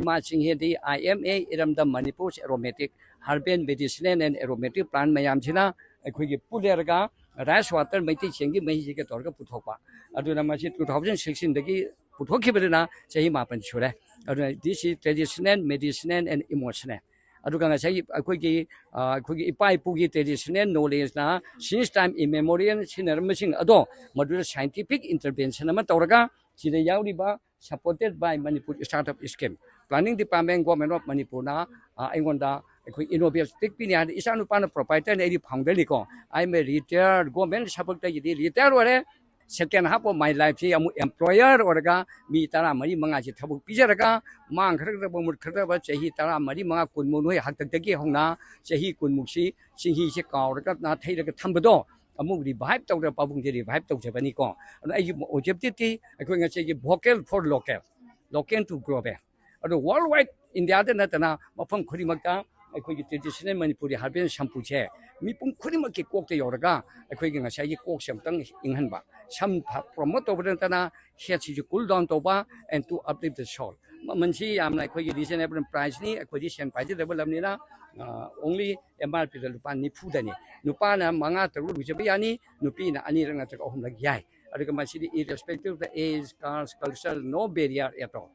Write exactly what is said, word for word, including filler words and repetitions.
ꯃꯥꯁꯤꯡ ꯍꯥꯏꯗꯤ ꯑꯥꯏ M A ꯏꯔꯝꯗꯝ Manipur aromatic herbal medicinal and aromatic plant ꯃꯌꯥꯝꯁꯤꯅ ꯑꯩꯈꯣꯏꯒꯤ ꯄꯨꯜꯂꯦꯔꯒ ꯔꯥꯏꯁ ꯋꯥꯇꯔ ꯃꯩꯇꯩ ꯆꯦꯡꯒꯤ ꯃꯍꯤꯁꯤꯒ ꯇꯧꯔꯒ ꯄꯨꯊꯣꯛꯄ꯫ ꯑꯗꯨꯅ ꯃꯁꯤ ꯇꯨ ꯊꯥꯎꯖꯟ ꯁꯤꯛꯁꯇꯤꯟꯗꯒꯤ ꯄꯨꯊꯣꯛꯈꯤꯕꯗꯨꯅ ꯆꯍꯤ ꯃꯥꯄꯟ ꯁꯨꯔꯦ꯫ ꯑꯗꯨꯅ this is traditional, medicinal and emotional꯫ ꯑꯗꯨꯒ ꯉꯁꯥꯏꯒꯤ ꯑꯩꯈꯣꯏꯒꯤ ꯑꯩꯈꯣꯏꯒꯤ ꯏꯄꯥ ꯏꯄꯨꯒꯤ ꯇ꯭ꯔꯦꯗꯤꯁꯅꯦꯜ ꯅꯣꯂꯦꯖꯅ ꯁꯤꯟꯁ ꯇꯥꯏꯝ ꯏꯃꯦꯃꯣꯔꯤꯌꯦꯜ ꯁꯤꯖꯤꯟꯅꯔꯝꯕꯁꯤꯡ ꯑꯗꯣ ꯃꯗꯨꯗ ꯁꯥꯏꯟꯇꯤꯐꯤꯛ ꯏꯟꯇꯔꯚꯦꯟꯁꯟ ꯑꯃ ꯇꯧꯔꯒ ꯁꯤꯗ ꯌꯥꯎꯔꯤꯕ supported by Manipur startup scheme, planning department, government of ꯃꯅꯤꯄꯨꯔꯅ ꯑꯩꯉꯣꯟꯗ ꯑꯩꯈꯣꯏ ꯏꯅꯣꯚꯦꯁ ꯄꯤꯛꯄꯤꯅꯤ ꯍꯥꯏꯅ ꯏꯆꯥ ꯅꯨꯄꯥꯅ ꯄ꯭ꯔꯣꯄꯥꯏꯇꯔꯅꯤ, ꯑꯩꯗꯤ ꯐꯥꯎꯟꯗꯔꯅꯤꯀꯣ꯫ ꯑꯩ ꯑꯦꯝ ꯑꯦ ꯔꯤꯇꯥꯌꯔ, ꯒꯣꯔꯃꯦꯟ ꯊꯕꯛꯇꯒꯤꯗꯤ ꯔꯤꯇꯥꯌꯔ ꯑꯣꯏꯔꯦ꯫ Second half of my lifeꯁꯤ ꯑꯃꯨꯛ ꯑꯦꯝꯄ꯭ꯂꯣꯌꯔ ꯑꯣꯏꯔꯒ ꯃꯤ ꯇꯔꯥꯃꯔꯤ ꯃꯉꯥꯁꯤ ꯊꯕꯛ ꯄꯤꯖꯔꯒ ꯃꯥꯡꯈ꯭ꯔꯗꯕ ꯃꯨꯠꯈ꯭ꯔꯗꯕ ꯆꯍꯤ ꯇꯔꯥꯃꯔꯤ ꯃꯉꯥ ꯀꯨꯟꯃꯨꯛ ꯅꯣꯏ ꯍꯥꯛꯇꯛꯇꯒꯤ ꯍꯧꯅ ꯆꯍꯤ ꯀꯨꯟꯃꯨꯛꯁꯤ ꯆꯤꯡꯍꯤꯁꯦ ꯀꯥꯎꯔꯒ ꯅꯥꯊꯩꯔꯒ ꯊꯝꯕꯗꯣ ꯑꯃꯨꯛ ꯔꯤꯚꯥꯏꯞ ꯇꯧꯗꯅ ꯄꯥꯕꯨꯡꯁꯦ ꯔꯤꯚꯥꯏꯞ ꯇꯧꯖꯕꯅꯤꯀꯣ꯫ ꯑꯗꯨꯅ ꯑꯩꯒꯤ ꯑꯣꯕꯖꯦꯛꯇꯤꯞꯇꯤ ꯑꯩꯈꯣꯏ ꯉꯁꯤꯒꯤ vocal for local, local to global꯫ ꯑꯗꯣ ꯋꯥꯔꯜ ꯋꯥꯏꯗ ꯏꯟꯗꯤꯌꯥꯗ ꯅꯠꯇꯅ ꯃꯐꯝ ꯈꯨꯗꯤꯡꯃꯛꯇ ꯑꯩꯈꯣꯏꯒꯤ ꯇ꯭ꯔꯦꯗꯤꯁꯅꯦꯜ ꯃꯅꯤꯄꯨꯔꯤ ꯍꯔꯕꯦꯜ ꯁꯝꯄꯨꯁꯦ ꯃꯤꯄꯨꯝ ꯈꯨꯗꯤꯡꯃꯛꯀꯤ ꯀꯣꯛꯇ ꯌꯧꯔꯒ ꯑꯩꯈꯣꯏꯒꯤ ꯉꯁꯥꯏꯒꯤ ꯀꯣꯛꯁꯦ ꯑꯃꯨꯛꯇꯪ ꯏꯪꯍꯟꯕ, ꯁꯝ ꯄ꯭ꯔꯣꯃꯣꯠ ꯇꯧꯕꯗ ꯅꯠꯇꯅ ꯍꯦꯠꯁꯤꯁꯨ ꯀꯨꯜ ꯗꯥꯎꯟ ꯇꯧꯕ and to uplift the soul꯫ ꯃꯃꯜꯁꯤ ꯌꯥꯝꯅ ꯑꯩꯈꯣꯏꯒꯤ ꯔꯤꯖꯅꯦꯕꯜ ꯄ꯭ꯔꯥꯏꯁꯅꯤ, ꯑꯩꯈꯣꯏꯗꯤ ꯁꯦꯟ ꯄꯥꯏꯖꯗꯕ ꯂꯝꯅꯤꯅ ꯑꯣꯡꯂꯤ ꯑꯦꯝ ꯑꯥꯔ ꯄꯤꯗ ꯂꯨꯄꯥ ꯅꯤꯐꯨꯗꯅꯤ꯫ ꯅꯨꯄꯥꯅ ꯃꯉꯥ ꯇꯔꯨꯛ ꯂꯨꯖꯕ ꯌꯥꯅꯤ, ꯅꯨꯄꯤꯅ ꯑꯅꯤꯔꯛ ꯅꯠꯇ꯭ꯔꯒ ꯑꯍꯨꯝꯂꯛ ꯌꯥꯏ꯫ ꯑꯗꯨꯒ ꯃꯁꯤꯗꯤ irrespective of the age, caste, culture, no barrier at all꯫